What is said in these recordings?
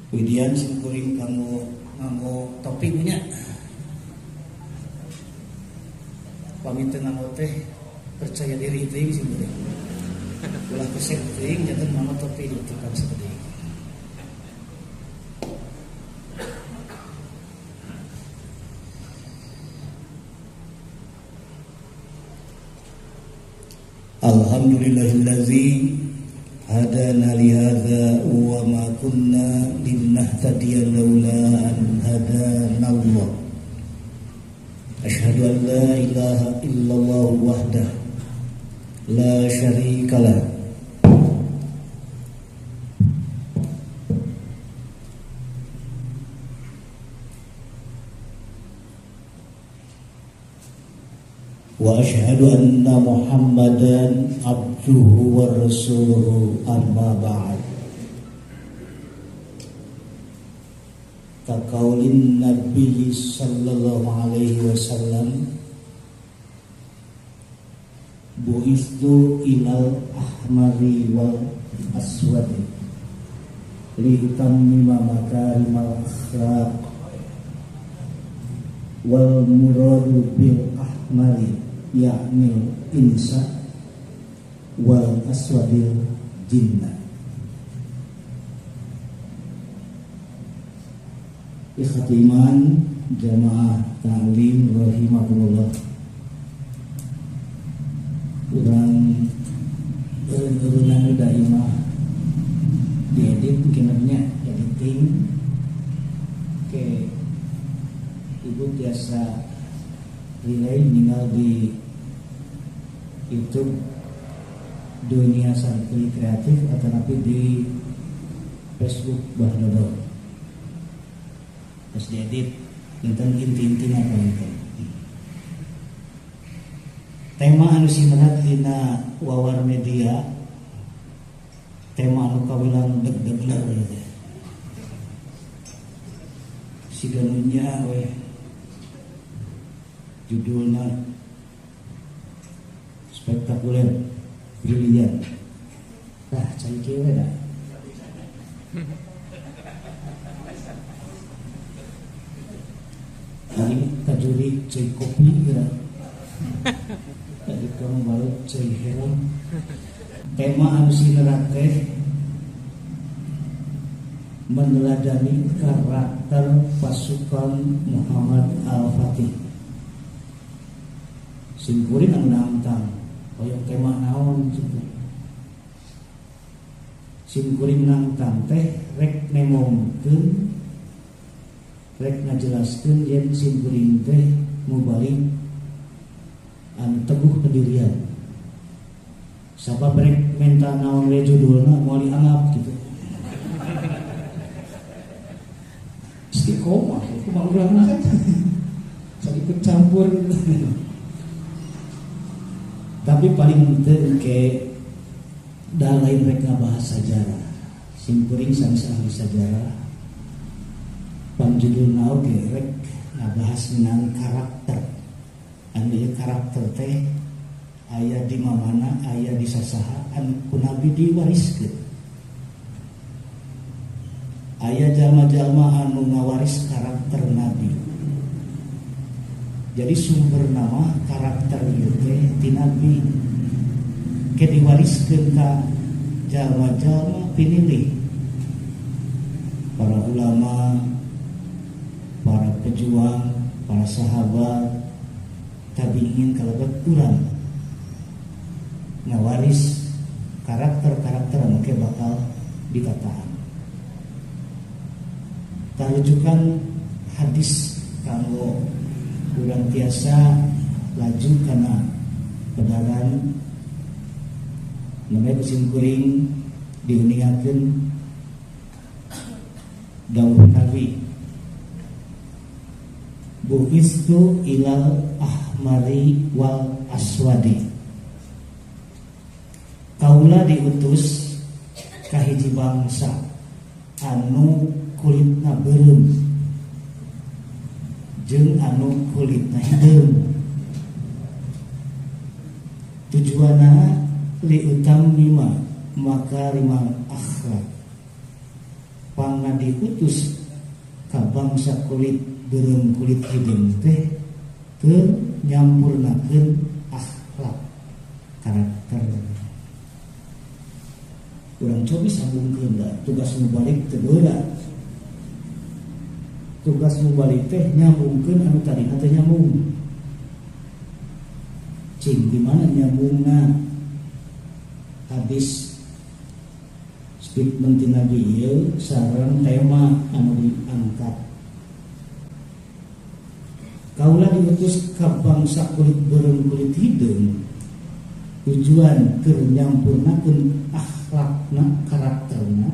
Widian simkuring kanggo nganggo topi punya. Pami teu nganggo teh percaya diri teuing simkuring. Ulah kesek teuing janten nganggo topi diutukan sakedik. Alhamdulillahillazi hadana li hadza wa ma kunna linahtadiya laula an hadana Allah. Asyhadu an la ilaha illallah wahdah la syarikalah. Wa asyhadu anna Muhammadan abduhu wa rasuluhu, amma ba'd. Kaqaulin Nabi sallallahu alaihi wasallam, bu'istu ilal ahmari wal aswadi li utammima makarimal akhlaq wal muradu bil ahmari yakni insa wal aswadil jinna. Ikhwati iman jamaah ta'lim rahimakumullah. Urang eureun-eureunana daimah diedit mungkin editing ke ibu biasa relay ninggal di YouTube Dunia Santri Kreatif atau nanti di Facebook Bah Dodo. Terus diedit tentang inti-intinya apa itu. Tema anu simerat dina wawar media, tema anu kawilang deg-degler gitu. Siganunya weh judulnya spektakuler, brilian. Tah cai kieu we dah. Hari kajuri cai kopi geura. Tadi kamu baru cai herang. Tema anu sinerat teh meneladani karakter pasukan Muhammad Al-Fatih. Simkuring anu nantang hoyong tema naon gitu. Simkuring nantang teh rek nemongkeun, rek ngajelaskeun yen simkuring teh mubalik anu teguh pendirian. Sabab rek menta naon we judulna moal dianggap gitu. Istiqomah kumaha urangna kan. Sok ikut campur gitu. Tapi paling teu ke da lain rek ngabahas sajarah. Simkuring sanes ahli sajarah. Panjudulna oge rek ngabahas ngeunaan karakter. Anu ieu karakter teh aya di mamana, aya di sasaha anu ku Nabi diwariskeun. Aya jalma-jalma anu ngawaris karakter Nabi. Jadi sumber nama karakter ieu teh ti Nabi. Ke diwariskeun ka jalma-jalma pinilih. Para ulama, para pejuang, para sahabat, tabi'in kalebet urang ngawaris karakter-karakter anu ke bakal ditataan. Tarujukan hadis kanggo urang tiasa laju kana pedaran namanya kusim kuring diuningakeun dawuh Nabi, bu'istu ilal ahmari wal aswadi. Kaula diutus ka hiji bangsa anu kulitna beureum jeung anu kulitna hideung. Tujuanna liutammima makarimal akhlak. Pangna diutus ka bangsa kulit beureum kulit hideung teh keur nyampurnakeun akhlak karakter. Urang cobi sambungkeun da tugas mubalig teu berat. Tugas mubalig teh nyambungkeun anu tadina teh nyambung. Cing di mana nyambungna hadis statement ti Nabi ieu sareng tema anu diangkat. Kaula diutus ka bangsa kulit beureum kulit hideung tujuan keur nyampurnakeun akhlakna karakterna.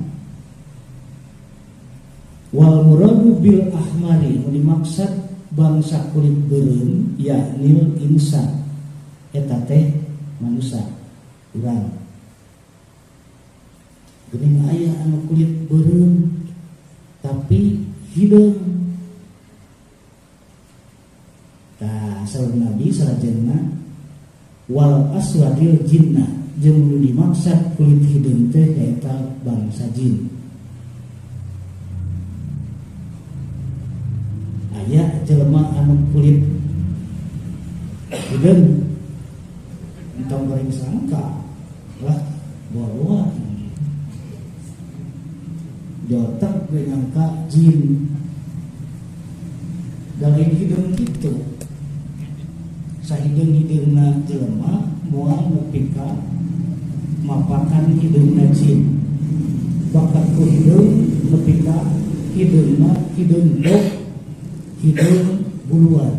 Wal muradu bil ahmari nu dimaksud bangsa kulit beureum yaknil insa eta teh manusia urang. Geuning aya anu kulit beureum tapi hideung. Tah saur Nabi salajengna wal aswadil jinna jeung nu dimaksud kulit hideung teh nyaeta bangsa jin. Aya jelema anu kulit hideung entong goreng sangka lah bawa di otak gue nyangka jin dari hideung kitu. Sahideung-hideungna jelema moal nepi ka mapakan hideungna jin. Bakat ku hideung nepi ka hideungna hideung dok, hideung buluan.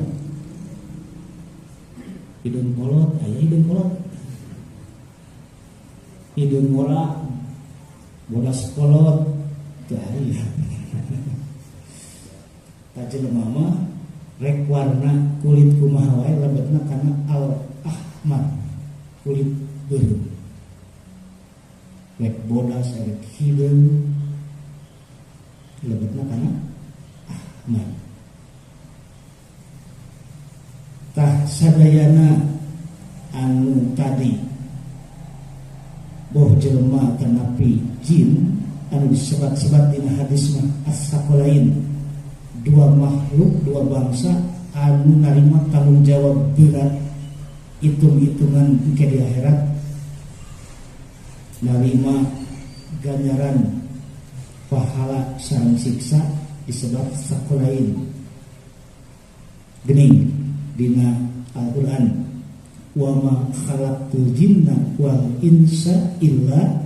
Hideung kolot, aya hideung kolot. Hideung bola, bodas kolot, teu aya. Tah jelema mah rek warna kulit kumaha wae lebetna kana al-ahmar, kulit beureum. Rek bodas rek hideung lebetna kana ahmar. Tah sadayana anu tadi boh jelema tanapi jin anu disebat-sebat dina hadis mah as-saqalain, dua makhluk, dua bangsa anu narima tanggung jawab berat hitung-hitungan ke di akhirat, narima ganjaran pahala sareng siksa disebut saqalain. Gening dina Al-Qur'an, wa ma khalaqtul jinna wal insa illa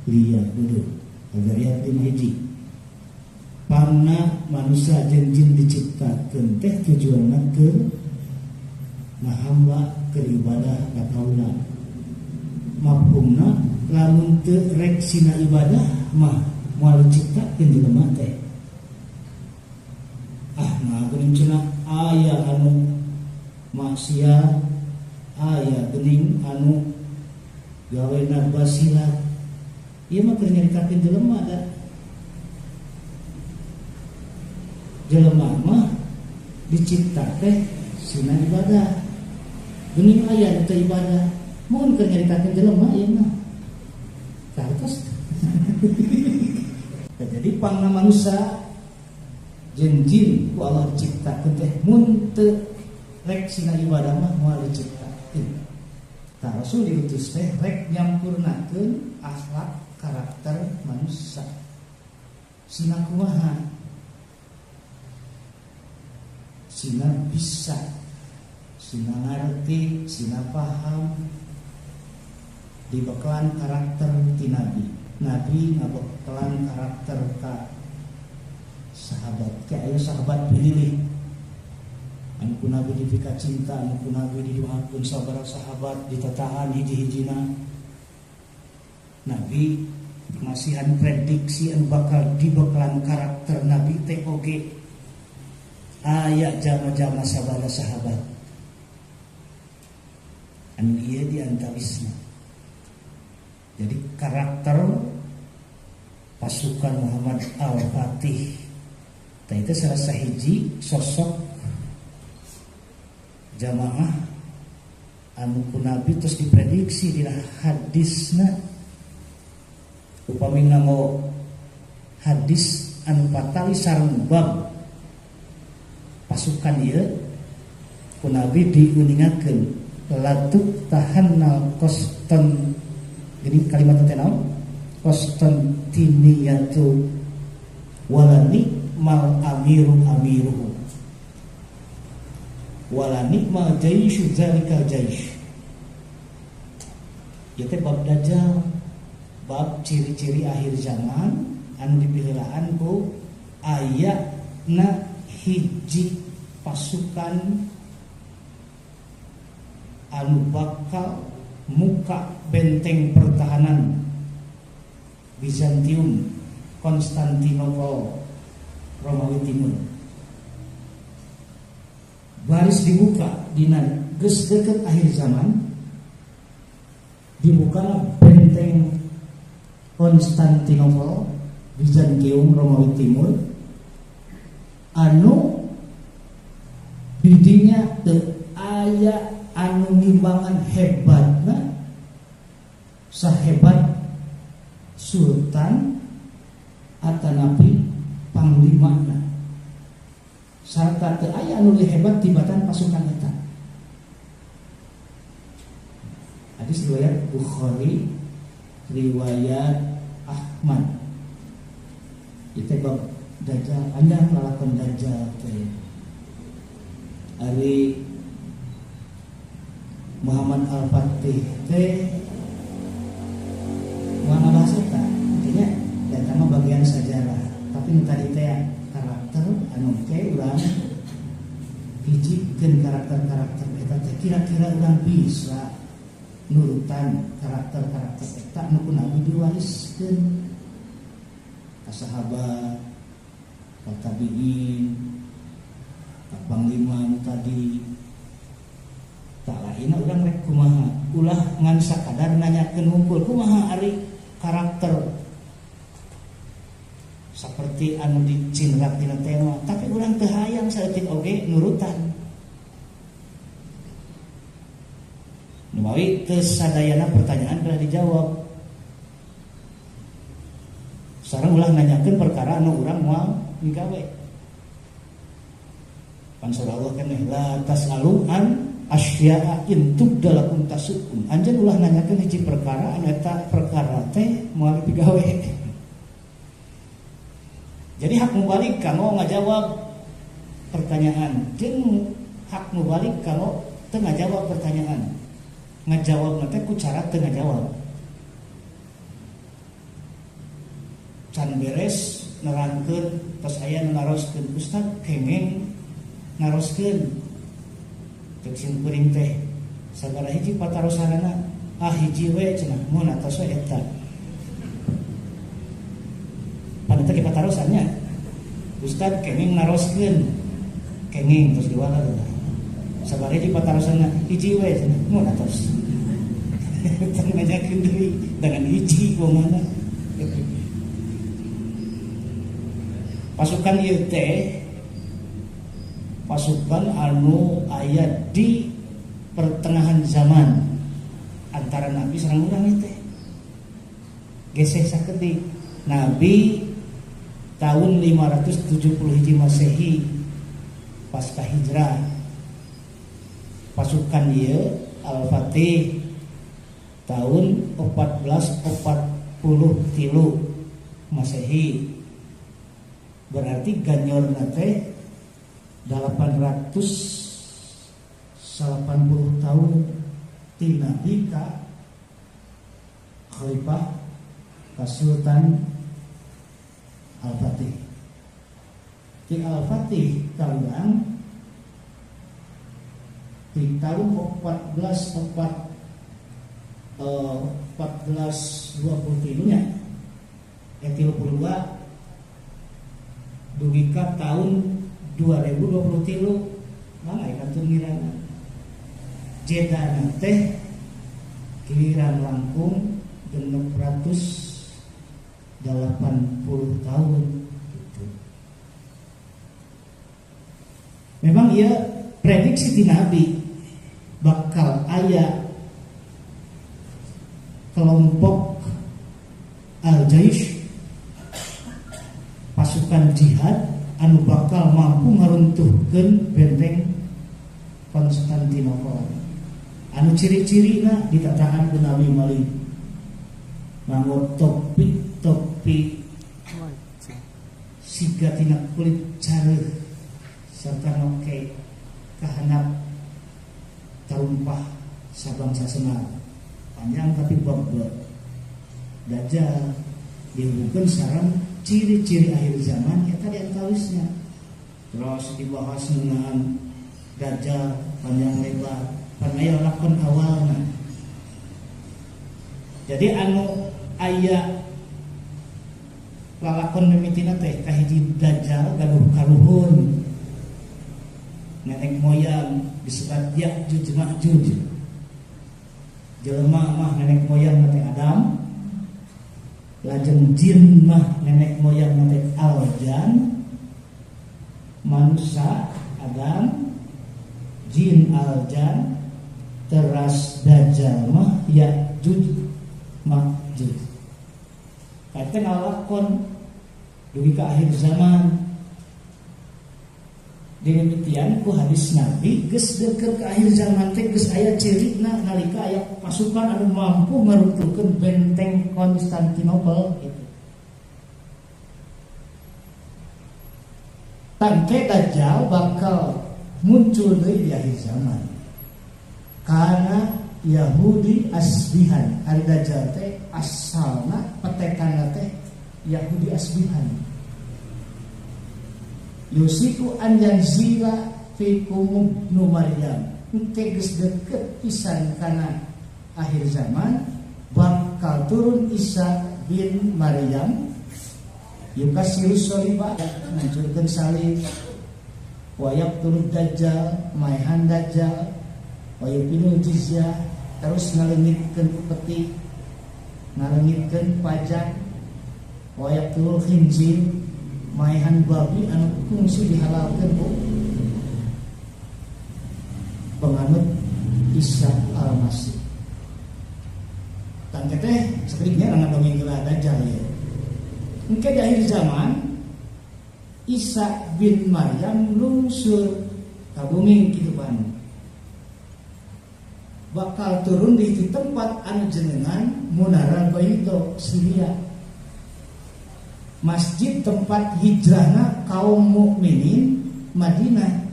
liya'budun. Al-Zariyat 5. Pangna manusia jeung jin diciptakeun teh tujuanna keur ngahamba, keur ibadah ka kaula. Mafhumna lamun teu rek sina ibadah mah moal diciptakeun jelema teh. Ah, nah geuning cenah aya anu maksiat, aya geuning anu gawena basilat. Ieu mah keur nyaritakeun jelema da. Jelema mah dicipta teh sina ibadah. Geuning aya nu teu ibadah, mun keur nyaritakeun jelema ieu mah. Tah terus. Jadi pangna manusia jeung jin ku Allah diciptakeun teh mun teu rek sina ibadah mah moal diciptakeun. Tah Rasul diutus teh rek nyampurnakeun akhlak karakter manusia. Sina kumaha? Sina bisa, sina ngarti, sina paham dibekalan karakter ti Nabi. Nabi ngabekalan karakter ka sahabat. Ka aya sahabat pilih. Anu ku Nabi dipika cinta, anu ku Nabi didoakeun sabaraha sahabat ditatahan hiji-hijina. Nabi masihan prediksi anu bakal dibekalan karakter Nabi teh oge aya jama-jama sabada sahabat. Anu ieu di antawisna. Jadi karakter pasukan Muhammad Al-Fatih tah itu salah sahiji sosok jamaah anu ku Nabi terus diprediksi dina hadisna. Upami nganggo hadis anu patali sareng bab pasukan ieu ku Nabi diuningakeun latuk tahannal Koston gini kalimat teh naon Konstantiniyatu wala ni'mal amiru amiruhu wala ni'mal jaishu zalikal jaish. Ieu teh bab dajjal, bab ciri-ciri akhir zaman anu dipiheulaan ku ayana hiji pasukan anu bakal muka benteng pertahanan Bizantium, Konstantinopel, Romawi Timur. Baris dibuka dina geus deukeut akhir zaman, dibukalah benteng Konstantinopel, Bizantium, Romawi Timur, anu didinya teu aya anu ngimbangan hebatna sahebat sultan atanapi panglimana sarta teu aya anu leuwih hebat tibatan pasukan eta. Hadis riwayat Bukhari, riwayat Ahmad. Itu bab dajjal, panjang lalakon dajjal teh. Ari Muhammad Al-Fatih teh mana bahasa eta? Intinya eta mah bagian sejarah. Tapi nu tadi teh karakter anu ke urang hijikeun karakter-karakter eta teh kira-kira urang bisa nurutan karakter-karakter eta nu ku Nabi diwariskeun ka sahabat, ka tabiin, ka panglima nu tadi. Tak lainna urang rek kumaha, ulah ngan sakadar nanyakeun hungkul kumaha ari karakter seperti anu dicinrak dina tema, tapi urang teu hayang saeutik oge nurutan. Numawi teu sadayana pertanyaan telah dijawab. Sareng ulah nanyakeun perkara anu urang moal migawe. Pan surah Allah keneh la tasalu an asya'a in tubda lakum tasukum. Anjeun ulah nanyakeun hiji perkara anu eta perkara teh moal digawe. Jadi hak mubalik kanggo ngajawab pertanyaan, jeung hak mubalik kanggo teu ngajawab pertanyaan. Ngajawab teh ku cara teu ngajawab. Can beres nerangkeun tos aya nu naroskeun, Ustaz kengeng naroskeun. Cek sim kuring teh sabaraha hiji patarosanana? Ah hiji we cenah mun atos we eta. Pan eta ge patarosannya. Ustaz kengeng naroskeun. Kengeng terus diwala teh. Sabaraha hiji patarosanna? Hiji we cenah mun atos. Teu ngajakeun deui dengan hiji kumaha. Pasukan ieu teh pasukan anu aya di pertengahan zaman antara Nabi sareng urang ieu teh. Geseh sakedik. Nabi tahun 570 hiji Masehi pasca hijrah. Pasukan ieu Al-Fatih tahun 1443 Masehi. Berarti ganyorna teh 880 tahun ti Nabi ka Khalifah ka Sultan Al-Fatih. Ti Al-Fatih ka urang di tahun 1423 nya, 32 dugi ka tahun 2023 mana ya kantun ngirana jedana teh giliran langkung 680 tahun gitu. Memang ia prediksi di Nabi bakal aya kelompok Al-Jaish, pasukan pasukan jihad anu bakal mampu ngaruntuhkeun benteng Konstantinopel. Anu ciri-cirina ditataan ku Nabi Malik. Nganggo topi-topi siga tina kulit careuh serta make kahanap tarumpah sabangsa senar panjang tapi bab Dajjal dihubungkeun sareng ciri-ciri akhir zaman eta di antawisna. Terus dibahas ngeunaan Dajjal panjang lebar, pan aya lakon awalna. Jadi anu aya lalakon mimitina teh kahiji Dajjal gaduh karuhun nenek moyang disebat Ya'juj Ma'juj. Jelema mah nenek moyang teh Adam, lajeng jin mah nenek moyang teh Aljan, manusia Adam, jin Aljan, teras Dajjal mah Ya'juj Ma'juj. Eta ngalakon dugi ka akhir zaman. Demikian ku hadis Nabi geus deukeut ka akhir zaman teh geus aya cirina nalika aya pasukan anu mampu ngaruntuhkeun benteng Konstantinopel gitu. Tangke Dajjal bakal muncul deui di akhir zaman. Karena Yahudi asbihan, ari Dajjal teh asalna petekanna teh Yahudi asbihan. Yusiku an yanzila fikum ibnu Maryam. Engke geus deukeut pisan kana akhir zaman bakal turun Isa bin Maryam yukasiru sholiba, ngancurkeun salib, wa yaqtulu dajjal, maehan dajjal, wa yupinu jizyah, terus ngaleungitkeun upeti, ngaleungitkeun pajak, wa yaqtulu khinzir, maehan babi anu kungsi dihalalkeun ku penganut Isa Al-Masih. Tangke teh sakediknya rangan dongeng geula Dajjal ieu. Engke di akhir zaman Isa bin Maryam lungsur ka bumi kehidupan. Bakal turun di tempat anu jenengan Munara Baido Syria. Masjid tempat hijrahna kaum mukminin Madinah.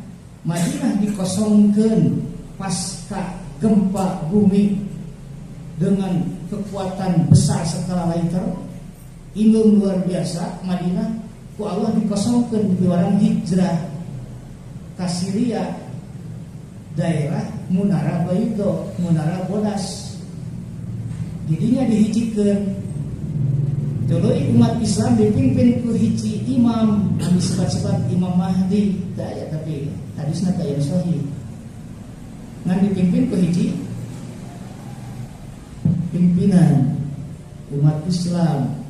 Madinah dikosongkeun pasca gempa bumi dengan kekuatan besar skala Richter, indung luar biasa. Madinah ku Allah dikosongkeun di warang hijrah ka Syria, daerah Munara Baido, Munara Bodas. Didinya dihijikeun. Tuluy umat Islam dipimpin ku hiji imam anu disebut-sebut Imam Mahdi, teu aya tapi hadisna teu aya sahih. Ngan dipimpin ku hiji pimpinan umat Islam,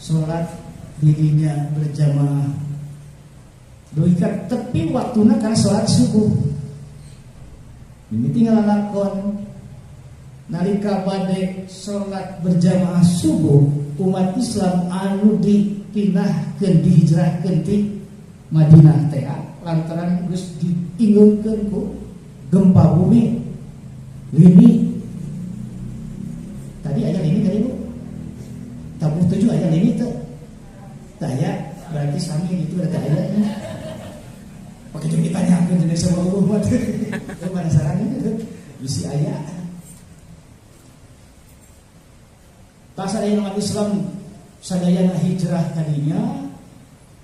salat dirinya berjamaah. Dugi ka tepi waktuna kana salat subuh. Ini tinggal lakon nalika bade salat berjamaah subuh umat Islam anu dipindahkeun dihijrahkeun ti Madinah teh lantaran geus diinggungkeun ku gempa bumi lini. Tadi aya lini tadi Bu? Tabuh 7 aya lini teu? Teu aya, berarti sami itu berarti aya. Pakai jeung ditanyakeun jeung sama Allah mah. Teu penasaran itu bisi aya. Pasal umat Islam sadayana hijrah tadinya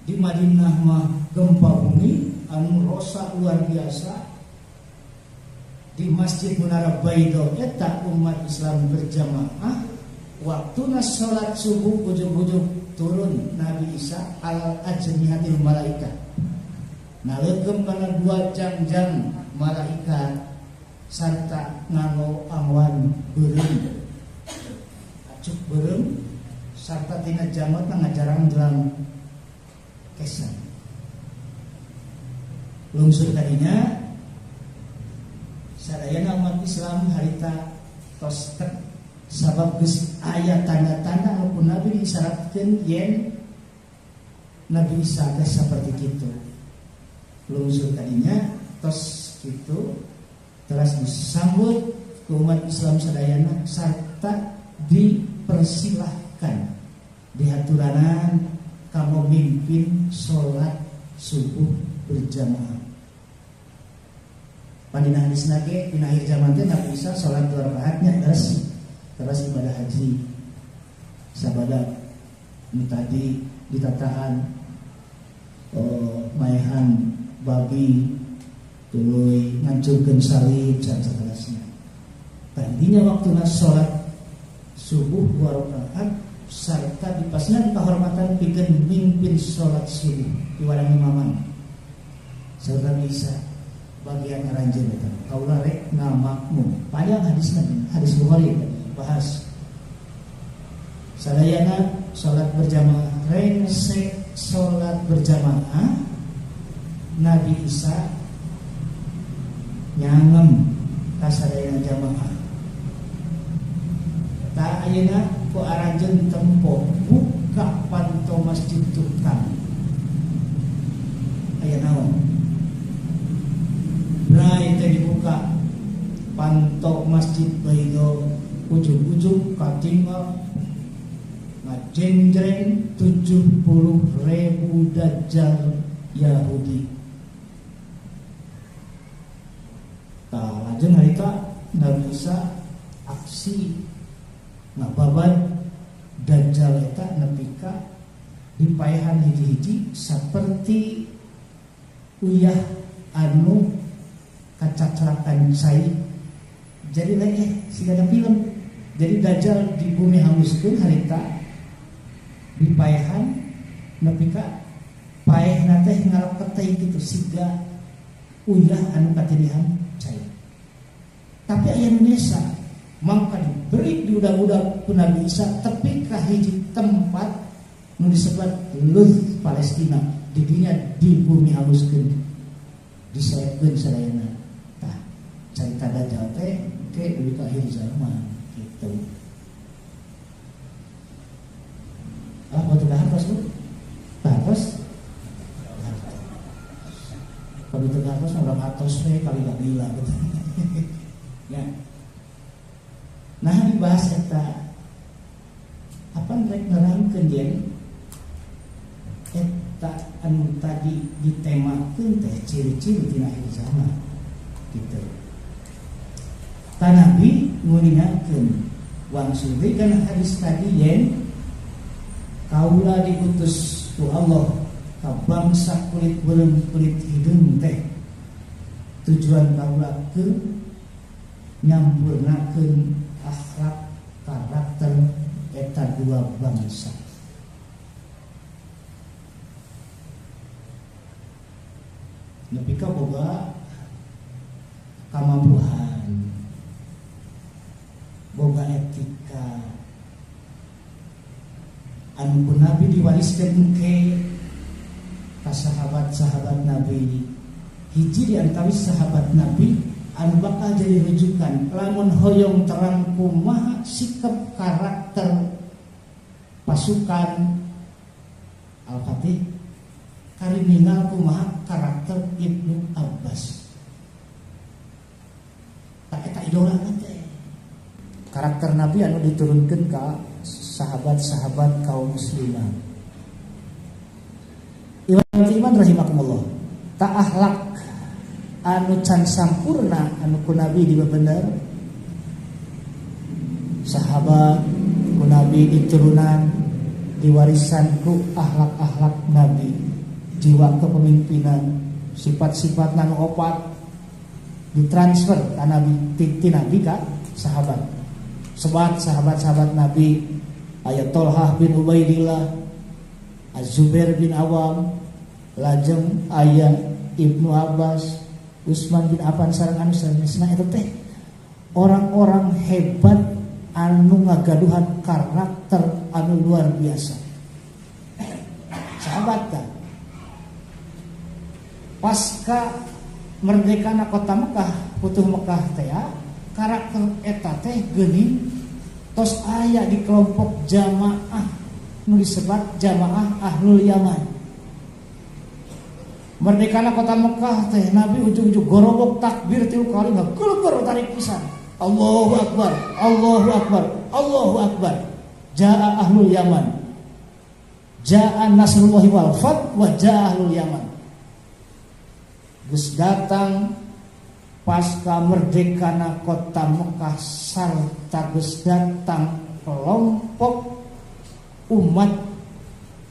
di Madinah mah gempa bumi anu rosak luar biasa. Di Masjid Munara Baido eta umat Islam berjamaah waktuna salat subuh ujug-ujug turun Nabi Isa al ajnihatil malaika. Naleukeum kana dua jangjang malaikat sarta nganggo awan beureum. Acuk beureum sarta tina jamotna ngajarang-jarang kesan. Lungsur tadinya sadayana umat Islam harita tos tek sabab geus aya tanda-tanda anu ku Nabi diisyaratkeun yen Nabi Isa teh seperti kitu. Lungsur tadinya tos kitu terus disambut ke umat Islam sadayana serta dipersilahkan dihaturanan kamu mimpin sholat subuh berjamaah. Pandina hadisna ge dina akhir zaman teh Nabi Isa sholat 2 rakaatnya terus ibadah haji. Sabada nu tadi ditatahan maehan babi tuluy ngancurkeun salib sareng saterasna. Tadinya waktuna sholat subuh 2 rakaat serta dipasna kehormatan pikeun mimpin sholat subuh di warang imaman. Saudara Isa bagian aranjeun eta kaula rek ngamakmum. Panjang hadisna, hadis Bukhari tadi bahas. Sadayana sholat berjamaah, rengse sholat berjamaah Nabi Isa nyangem ka sadayana jamaah. Ta ayeuna ku aranjeun tempo buka panto masjid tukang. Aya naon? Brai teh dibuka panto masjid Baido ujung-ujung katinggal ngajengjreng 70.000 dajjal Yahudi. Tah lajeng harita Nabi Isa aksi ngababat dajjal eta nepi ka dipaehan hiji-hiji saperti uyah anu kacaclakan cai. Jadi leh siga film. Jadi dajjal di bumi hanguskeun harita dipaehan nepi ka paehna teh ngaleketei kitu siga uyah anu katilihan cai. Tapi aya nu nesa mangka diberi diudag-udag ku Nabi Isa tepi ka hiji tempat nu disebut Luz Palestina. Didinya di bumi hanguskeun diseepkeun sadayana. Tah carita dajjal teh ke dugi ka akhir zaman gitu. Ah, waktu dahar tos bu? Dahar tos? Kalau itu dahar tos, orang atos we kali gak gila gitu. Ya. Nah dibahas eta apa rek nerangkeun yen eta anu tadi ditemakeun teh ciri-ciri tina akhir zaman gitu. Ta Nabi nguningakeun wangsul deui kana hadis tadi yen kaula diutus ku Allah ka bangsa kulit beureum kulit hideung teh tujuan kaula ke nyampurnakeun akhlak karakter eta dua bangsa. Nepi ka boga kamampuhan, boga etika anu ku Nabi diwariskeun engke ka sahabat-sahabat Nabi. Hiji di antawis sahabat Nabi anu bakal jadi rujukan lamun hoyong terang kumaha sikap karakter pasukan Al-Fatih kari ningal kumaha karakter Ibnu Abbas. Tak eta idola teh. Karakter Nabi anu diturunkeun ka sahabat-sahabat kaum muslimat. Iman iman rahimakumullah. Ta akhlak anu can sampurna anu ku Nabi dibebener. Sahabat ku Nabi diturunan diwarisan ku akhlak-akhlak Nabi, jiwa kepemimpinan, sifat-sifat nanu opat ditransfer ka Nabi, ti Nabi ka sahabat. Sebat sahabat-sahabat Nabi aya Tolhah bin Ubaidillah, Az-Zubair bin Awam, lajeng aya Ibnu Abbas, Utsman bin Affan sareng anu sanesna eta teh orang-orang hebat anu ngagaduhan karakter anu luar biasa. Sahabat tah. Pasca merdekana kota Mekah, Putuh Mekah teh ya, karakter eta teh geuning tos aya di kelompok jamaah nu disebat jamaah Ahlul Yaman. Merdekana kota Mekah teh Nabi ujug-ujug gorobok takbir 3 kali ngageleger tarik pisan. Allahu Akbar, Allahu Akbar, Allahu Akbar. Jaa ahlul Yaman. Jaa nasrullahi wal fath wa jaa ahlul Yaman. Geus datang pasca merdekana kota Mekah sarta geus datang kelompok umat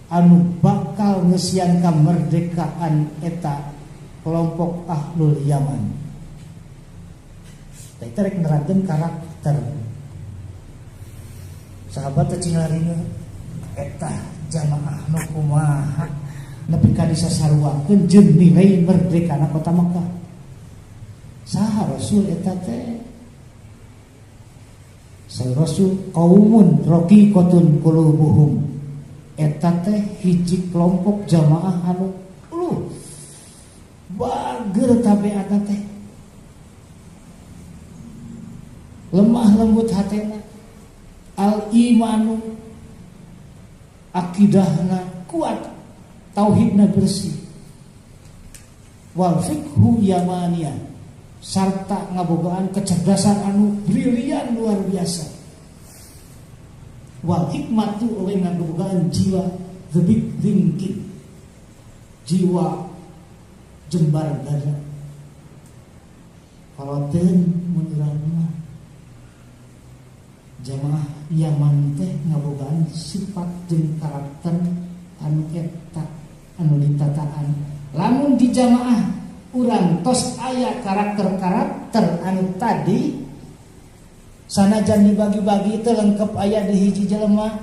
anu bakal ngesian kemerdekaan eta kelompok ahlul Yaman. Teh rek nerangkeun karakter. Sahabat teh cingarina eta jamaah nu kumaha nepi ka disasaruakeun jeung nilai merdekana kota Mekah. Saha Rasul eta teh? Sa Rasul qaumun raqiqatun qulubuhum. Eta teh hiji kelompok jamaah anu bager tabiatna teh. Lemah lembut hatena, al imanu akidahna kuat, tauhidna bersih. Wal fikhu yamaniyah sarta ngabogaan kecerdasan anu brilian luar biasa. Wal hikmatu oleh ngabogaan jiwa the big thinking, jiwa jembar dada. Kalau ten mun urang mah jamaah Yaman teh ngabogaan sifat jeung karakter anu eta anu ditataan. Lamun di jamaah urang tos aya karakter-karakter anu tadi sanajan dibagi-bagi teu lengkap aya di hiji jelema.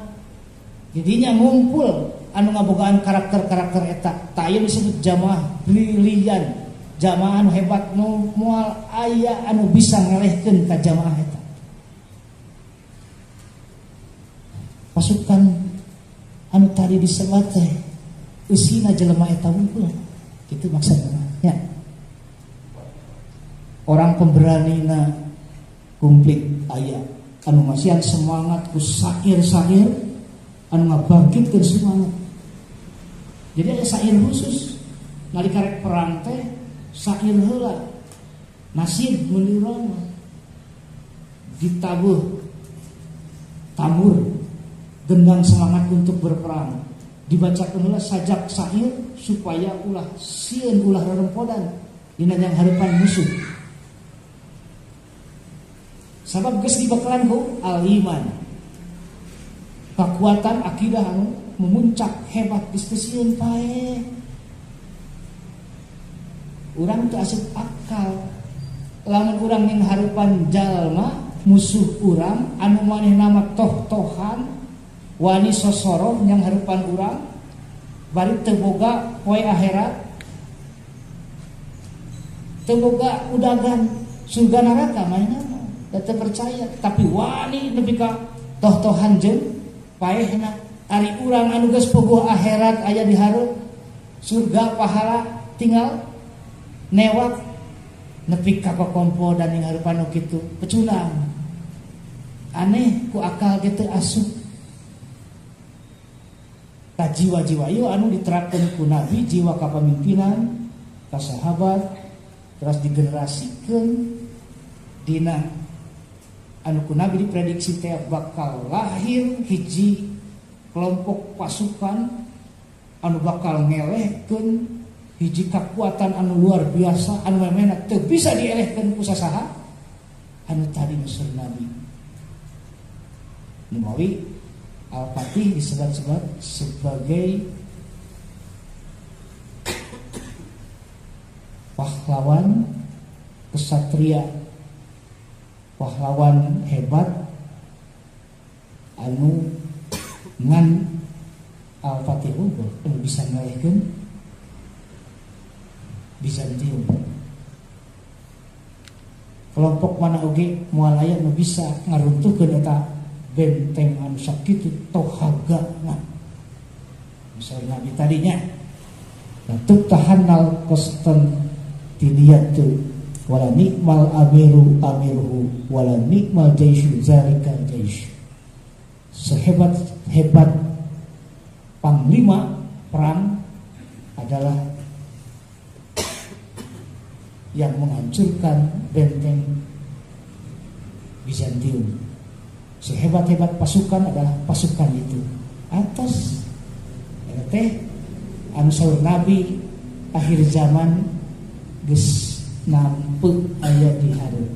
Jadinya ngumpul anu ngabogaan karakter-karakter eta. Tah ieu disebut jamaah brilian, jamaah anu hebat nu moal aya anu bisa ngelehkeun ka jamaah eta. Pasukan anu tadi disebat teh eusina jelema eta wungkul. Kitu maksudna ya. Orang pemberanina komplit aya anu masihan semangat ku sair-sair anu ngabangkitkeun semangat. Jadi ada sair khusus nalika rek perang teh sair heula nasib mun urang ditabuh tambur gendang semangat untuk berperang, dibacakeun heula sajak sair supaya ulah sieun ulah rerempodan dina yang harapan musuh. Sabab geus dibekalan ku al-iman. Kekuatan akidah anu memuncak hebat geus teu sieun paeh. Urang teu asup akal. Lamun urang ning harepan jalma musuh urang anu manehna mah toh-tohan wani sosoroh nyang harepan urang bari teu boga poe akhirat, teu boga udagan surga neraka manehna mah teu percaya, tapi wani nepi ka toh-tohan jeung paehna. Ari urang anu geus puguh akhirat aya di hareup surga pahala tinggal newak nepi ka kokompo dan ning hareupan nu kitu pecundang. Aneh ku akal kitu asup ka jiwa-jiwa ieu anu diterapkeun ku Nabi, jiwa kapamimpinan ka sahabat terus digenerasikeun dina anu ku Nabi diprediksi teh bakal lahir hiji kelompok pasukan anu bakal ngelehkeun hiji kekuatan anu luar biasa anu memena teu bisa dielehkeun ku sasaha anu tadi nusur Nabi. Numawi Al-Fatih disebut-sebut sebagai pahlawan kesatria, pahlawan hebat anu ngan Al-Fatih unggul anu bisa ngalehkeun Bizantium. Kelompok mana oge moal aya nu bisa ngaruntuhkeun eta benteng anu sakitu tohagana. Misalnya Nabi tadinya tubtahannal Konstantiniyatu wala nikmal amiru amiruhu wala nikmal jaishu zalikal jaish. Sehebat-hebat panglima perang adalah yang menghancurkan benteng Bizantium. Sehebat-hebat pasukan adalah pasukan itu. Atos eta teh anu saur Nabi akhir zaman geus nampe aya di hareup.